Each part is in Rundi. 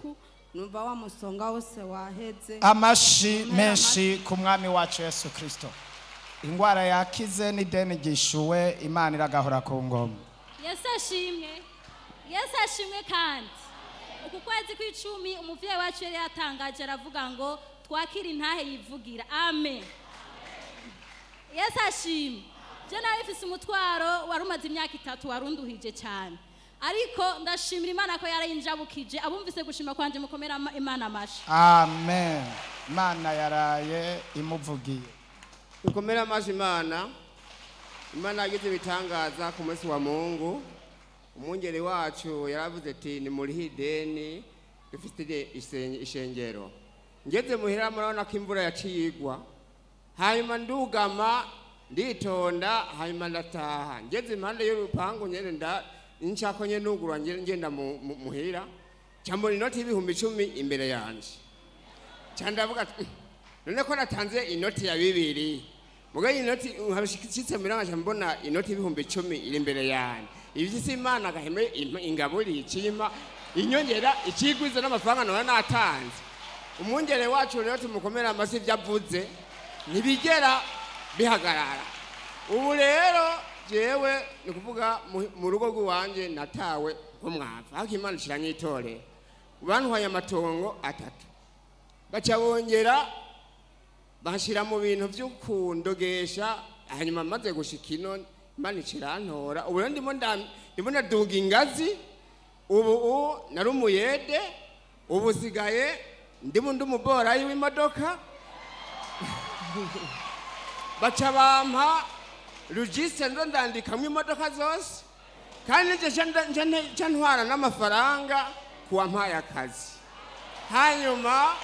Uku numva wa musonga wose waheze. Amashi menshi ku Mwami wacu Yesu Kristo. Ingwara yakize n'ideni ryishuwe, Imana iragahora ku ngoma. Yesu ashimwe, Yesu ashimwe. Kandi uku kwezi kw'icumi umuvyeyi wacu yari yatangaje, aravuga ngo twakire intahe yivugira. Amen. Yesu ashimwe. Je nari mfise umutwaro wari umaze imyaka 3, warunduhije cyane, ariko ndashimira Imana ko yarayinjabukije. Abumvise gushima kwanje, mukomera Imana amashi. Amen. Imana yaraye imuvugiye. Dukomere amashi Imana. Imana yagize ibitangaza ku munsi wa Mungu. Umwungeri wacu yaravuze ati: "Nimurihe ideni dufite ishengero." Ngeze muhira, murabona ko imvura yaciye igwa, hanyuma ndugama, nditonda, hanyuma ndataha. Ngeze impande y'urupangu nyene, nda nshako nyene nugura, ngenda muhira, mbona inoti y'10,000 imbere yanje. Ca ndavuga ati: None ko natanze inoti ya 2, muga iyi inoti nkabishitse muhira, nkaca mbona inoti y'10,000 iri imbere yanje, ibi si Imana gaheme ingaburi ikimpa inyongera ikigwiza n'amafaranga nora natanze?" Umwungere wacu rero tumukomera amasi, ibyo avuze ntibigera bihagarara. Ubu rero jewe ni kuvuga mu rugo rw'iwanje natawe nk'umwavu, ariko Imana iranyitorera. Bantwaye amatongo atatu, baca bongera banshira mu bintu byo kundogesha. Hanyuma maze gushika ino, Imana ikirantora. Ubu rero ndimo ndaduga ingazi. Ubu nari umuyede, ubu sigaye ndimo ndi umuborayi w'imodoka. Baca bampa registre, ndo ndandikamwo imodoka zose, kandi nje nca ntwara n'amafaranga kuwampaye akazi. Hanyuma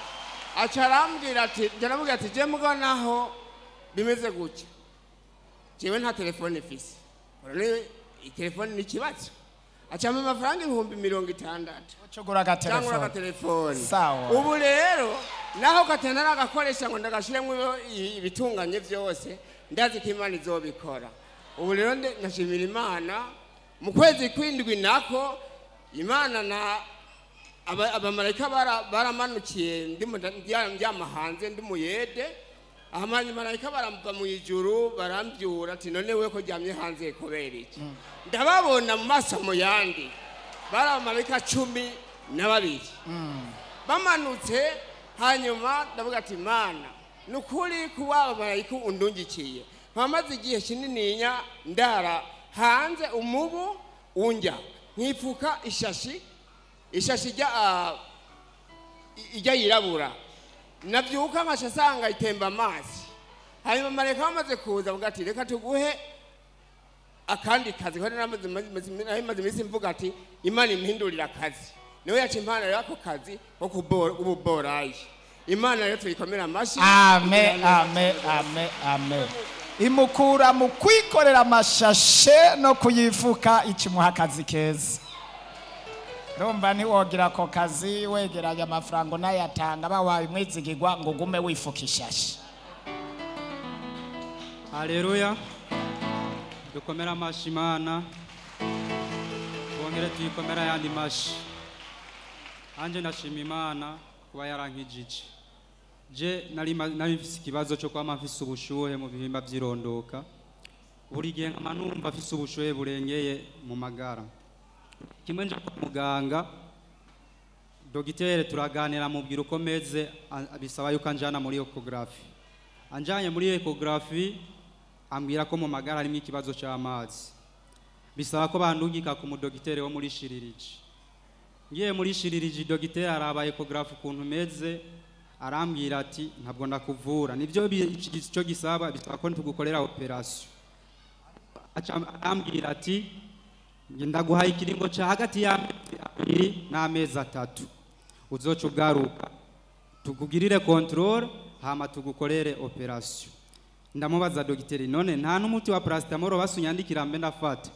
aca arambwira ati, ndaramubwira ati: "Je mugabo naho bimeze gutya, jewe nta telefone mfise." None telefone ni ikibazo. Aca ampa amafaranga 60,000. Ucugura cyangwa agatelefone. Agatelefone. Sawa. Ubu rero naho katana agakoresha ngo ndagashiremo ibitunganye byose, ndazi ko Imana izobikora. Ubu rero ndashimira Imana. Mu kwezi kw'indwi nako Imana na abamarayika baramanukiye, ndyama hanze, ndi muyede, abamarayika baramba mu ijuru, barambyura ati: "None we ko ryamye hanze kubera iki?" Ndababona mu maso mu yandi, bari abamarayika 12 bamanutse. Hanyuma ndavuga ati: "Imana, ni ukuri kuba abamarayika undungikiye, mpamaze igihe kinininya ndara hanze, umubu unjya, nkipfuka ishashi, ishashi ijya ijya yirabura, nabyuka nkaca asanga itemba amazi." Hanyuma marayika bamaze kuza avuga ati: "Reka tuguhe akandi kazi." Ko nari maze iminsi mvuga ati: "Imana impindurira akazi." Niwe yaca impano rero ako kazi ko ububorayi. Imana rero tuyikomera amashyi. Amen, amen, amen, amen. Imukura mu kwikorera amashashe no kuyifuka, ikimuha akazi keza. Ndumva ntiwogira ako kazi wegeranya amafaranga unayatanga, bawaye umwizigirwa ngo ugume wifuka ishashe. Haleluya. Dukomere amashi Imana, twongere tuyikomere ayandi mashi. Anje ndashima Imana kuba yarankijije. Je nari mfise ikibazo cyo kwama mfise ubushuhe mu bihimba by'irondoka, buri gihe nkama numva mfise ubushuhe burengeye mu magara. Kimwe nje kwa muganga, dogiteri turaganira, mubwira uko meze, bisaba yuko anjana muri échographie. Anjanye muri échographie, ambwira ko mu magara harimo ikibazo cy'amazi, bisaba ko bandungika ku mudogiteri wo muri chirurgie. Ngiye muri chirurgie, dogiteri araba échographie ukuntu meze, arambwira ati: "Ntabwo ndakuvura, nibyo icyo gisaba, bisaba ko tugukorera opération." Aca arambwira ati: "Nge ndaguhaye ikiringo cya hagati y'amezi 2 n'amezi 3, uzoca ugaruka tukugirire contrôle, hama tugukorere opération." Ndamubaza: "Dogiteri, none nta n'umuti wa paracétamol basunyandikira mbe ndafata?"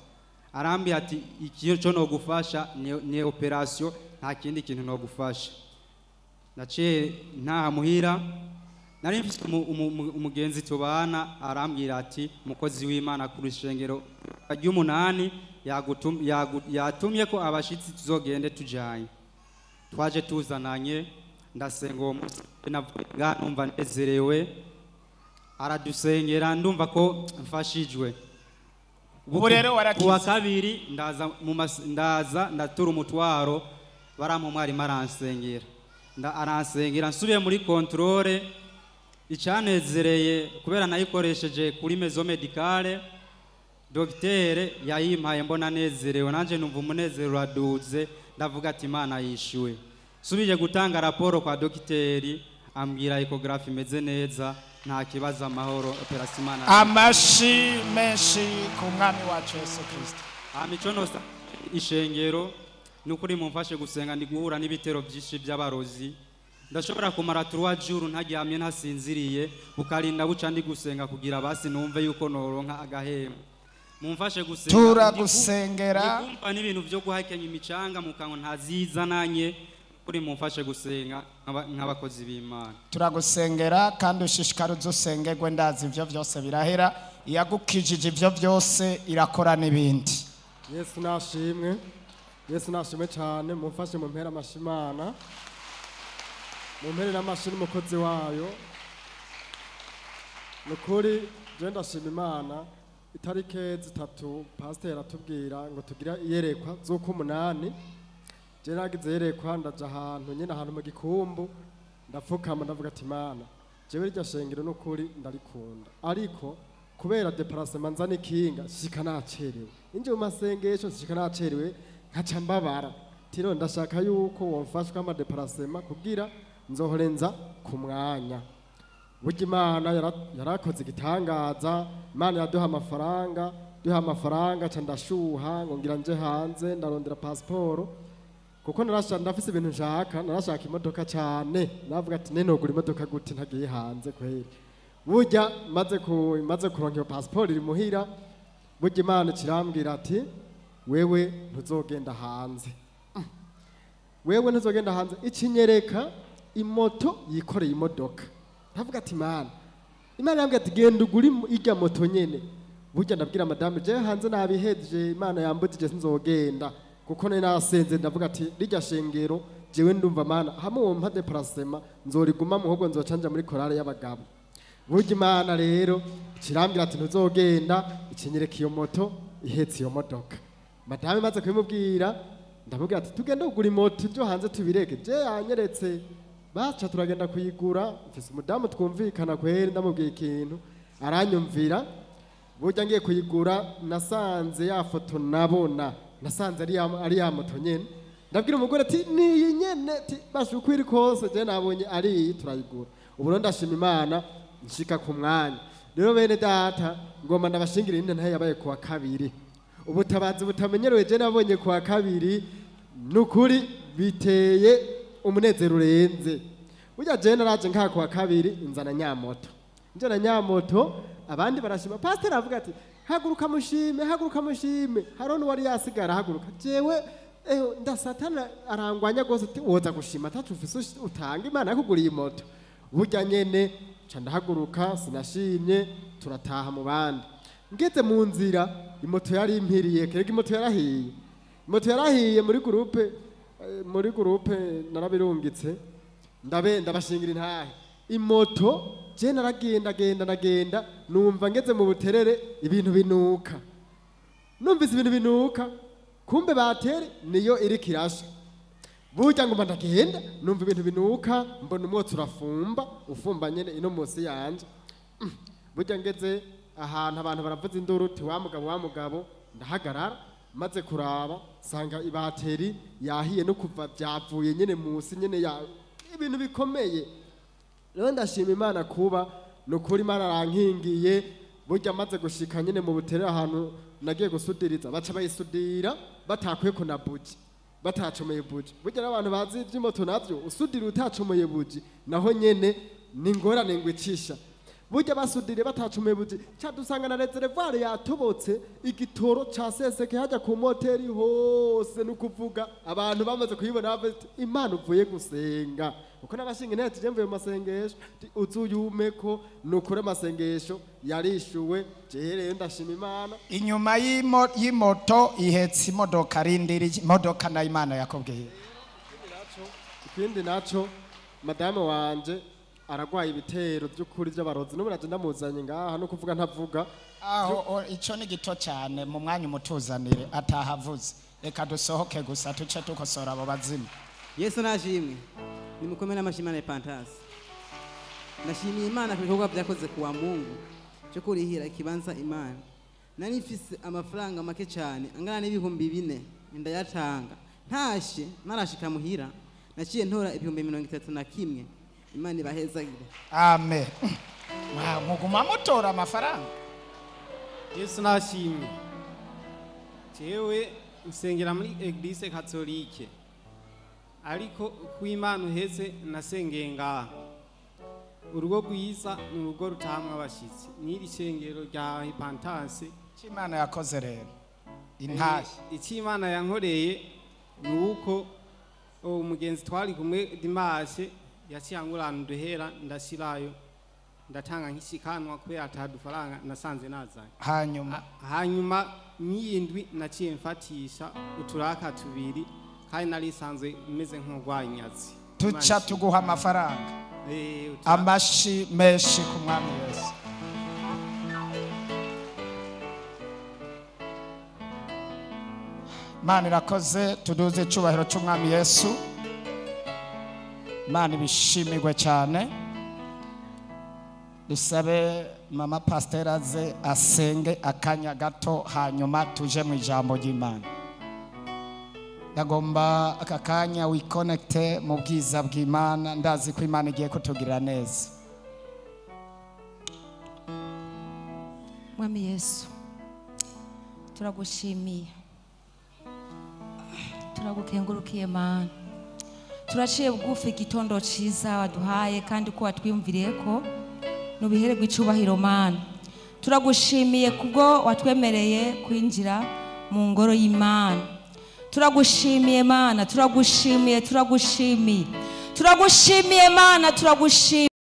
Arambwira ati: "Ikiyo cyo nogufasha ni opération, nta kindi kintu nogufasha." Naciye ntaha muhira. Nari mfise umugenzi tubana, arambwira ati: "Umukozi w'Imana ku rushengero ry'umunani yatumye ko abashitsi, tuzogende tujanye." Twaje tuzananye, ndasenga uwo munsi, navuga numva nezerewe, aradusengera ndumva ko mfashijwe. Ubu rero warakize. Kuwa kabiri ndaza ndaza ndatura umutwaro, barampa umwarimu aransengera. Aransengera nsubiye muri contrôle. Icyanezereye kubera nayikoresheje kuri maison médicale, docteur yayimpaye mbona nezerewe, nanje numva umunezero uraduze, ndavuga ati Imana yishuwe. Subije gutanga raporo kwa docteur, ambwira échographie imeze neza, nta kibazo, amahoro, opération Imana. Amashi menshi ku mwami wacu Yesu Kristo. Hama ico nosa ishengero nukuri mumfashe gusenga, ndi guhura n'ibitero byinshi by'abarozi. Ndashobora kumara 3 jours ntaryamye, ntasinziriye, bukarinda buca ndi gusenga kugira basi numve yuko noronka agahembo. Mumfashe gusenga. Turagusengera. Ndikumva n'ibintu byo guhakenya imicanga mu kanwa ntazizananye. Kuri mumfashe gusenga nk'abakozi b'Imana. Turagusengera kandi ushishikara uzusengerwe. Ndazi ibyo byose birahera. Iyagukijije ibyo byose irakora n'ibindi. Yesu nashimwe, Yesu nashimwe cyane. Mumfashe mumpere amashi Imana, mumpere n'amashi n'umukozi wayo. Ni ukuri je ndashima Imana. Itarike 3 pasiteri atubwira ngo tugira iyerekwa z'uko 8. Je nagize iyerekwa, ndaja ahantu nyine, ahantu mu gikumbu, ndapfukama, ndavuga ati: "Imana, jewe rirya shengero n'ukuri ndarikunda, ariko kubera déplacement nza n'ikinga shika nacerewe, inje mu masengesho shika nacerewe nkaca mbabara. Tiro ndashaka yuko womfashwa ama déplacement kugira nzohore nza ku mwanya." Burya Imana yarakoze igitangaza. Imana yaduha amafaranga, duha amafaranga, ca ndashuha ngo ngira nje hanze ndarondera pasiporo, kuko narashaka, ndafise ibintu nshaka, narashaka imodoka cyane. Navuga ati: "Nenogura imodoka gute ntagiye hanze kweri?" Burya maze kuronka iyo pasiporo iri muhira, burya Imana kirambwira ati: "Wewe ntuzogenda hanze, wewe ntuzogenda hanze." Ikinyereka imoto yikoreye imodoka. Ndavuga ati: "Imana." Imana yambwira ati: "Genda ugure irya moto nyene." Burya ndabwira madame: "Je hanze nabiheje, Imana yambujije, sinzogenda." Kuko nari nasenze, ndavuga ati: "Rirya shengero jewe ndumva Mana hamwe wompa déplacement nzoriguma, muhubwo nzoca nja muri korale y'abagabo." Burya Imana rero kirambwira ati: "Ntuzogenda." Ikinyereka iyo moto ihetse iyo modoka. Madame maze kubimubwira, ndamubwira ati: "Tugende kugura imoto, ibyo hanze tubireke, je yanyeretse." Baca turagenda kuyigura. Mfise umudamu twumvikana kweri, ndamubwiye ikintu aranyumvira. Burya ngiye kuyigura nasanze ya foto nabona, nasanze ari ya moto nyene. Ndabwira umugore ati: "Niyi nyene." Ati: "Basha uko iri kose je nabonye ari iyi." Turayigura. Ubu rero ndashima Imana, nshika ku mwanya. Rero bene data, ngomba ndabashingira indi ntahe yabaye kuwa kabiri, ubutabazi butamenyerewe je nabonye kuwa kabiri. Nukuri biteye umunezero urenze. Burya je naraje nka kuwa kabiri inzana nyamoto, njana nyamoto, abandi barashima. Pasiteri avuga ati: "Haguruka mushime, haguruka mushime." Hariho n'uwari yasigara haguruka. Jewe ndasatana arangwanya rwose ati: "Woza gushima atacu ufise utanga, Imana yakuguriye imoto." Burya nyene ca ndahaguruka, sinashimye, turataha mu bandi. Ngeze mu nzira imoto yari impiriye. Kerega imoto yarahiye, imoto yarahiye. Muri groupe narabirungitse, ndabe ndabashingira intahe. Imoto je naragenda genda, ndagenda numva ngeze mu Buterere ibintu binuka. Numvise ibintu binuka, kumbe bateri niyo iri kirasha. Burya nguma ndagenda numva ibintu binuka, mbona umwotsi urafumba, ufumba nyene ino munsi yanje. Burya ngeze ahantu abantu baravuza induru uti: "Wa mugabo, wa mugabo!" Ndahagarara, maze kuraba sanga ibateri yahiye, no kuva byavuye nyene munsi nyene ya ibintu bikomeye. Rero ndashima Imana kuba nukuri Imana arankingiye. Burya maze gushika nyene mu Buterere ahantu nagiye gusudiriza, baca bayisudira batakuyeko na buji, batacomeye buji. Burya n'abantu bazi ivy'imoto navyo, usudira utacomeye buji naho nyene ni ingorane ngo icisha. Burya basudiriye batacomeye buji, ca dusanga na réservoir yatobotse, igitoro ca seseke hajya ku moteri hose. Nukuvuga abantu bamaze kuyibona bavuze ati: "Imana uvuye gusenga." Kuko n'abashinga intebe tuje mvuye mu masengesho, ati: "Uzuyumeko nukure." Amasengesho yarishuwe. Jewe rero ndashima Imana. Inyuma y'imoto ihetse imodoka, rindira imodoka nayo Imana yakubwiye. Ikindi naco, madame wanje aragwaye ibitero by'ukuri by'abarozi, n'ubu naje ndamuzanye ngaha, no kuvuga ntavuga. Aho ico ni gito cyane, mu mwanya umutuzanire atahavuze. Reka dusohoke gusa tuce tukosora abo bazimu. Yesu nashimwe. Nimukomere amashimane Pantasi. Ndashimiye Imana ku bikorwa byakoze kuwa Mungu cyo kurihira ikibanza Imana. Nari mfise amafaranga make cyane angana n'4,000, ndayatanga. Ntashe narashika muhira, naciye ntora 31,000. Imana ibahezagire. Amen. Muguma mutora amafaranga. Yesu nashimwe. Jewe nsengera muri Eglise Katolike, ariko kw'Imana uheze nasengeye ngaha. Urugo rwiza ni urugo rutahamwe abashitsi. N'iri shengero rya Pantase. Icyo Imana yakoze rero intahe, icyo Imana yankoreye ni uko umugenzi twari kumwe Dimashe yaciye angurana uduhera, ndashirayo ndatanga nk'ishikanwa kubera atadufaranga nasanze nazanye. Hanyuma n'iyindwi naciye mfatisha uturaka 2, kandi nari sanzwe meze nk'urwaye inyazi. Tuca tuguha amafaranga. Amashi menshi ku Mwami Yesu. Imana irakoze, tuduze icubahiro c'Umwami Yesu. Imana ibishimirwe cyane. Dusabe mama pasiteri aze asenge akanya gato, hanyuma tuje mu ijambo ry'Imana. Ndagomba aka kanya wikonekite mu bwiza bw'Imana, ndazi ko Imana igiye kutugirira neza. Mwami Yesu, turagushimiye, turagukengurukiye Mana. Turaciye bugufi igitondo ciza waduhaye, kandi ko watwiyumviriye ko nubihererwa icubahiro Mana. Turagushimiye kubwo watwemereye kwinjira mu ngoro y'Imana. Turagushimiye Mana, turagushimiye, turagushimiye, turagushimiye Mana, turagushimiye.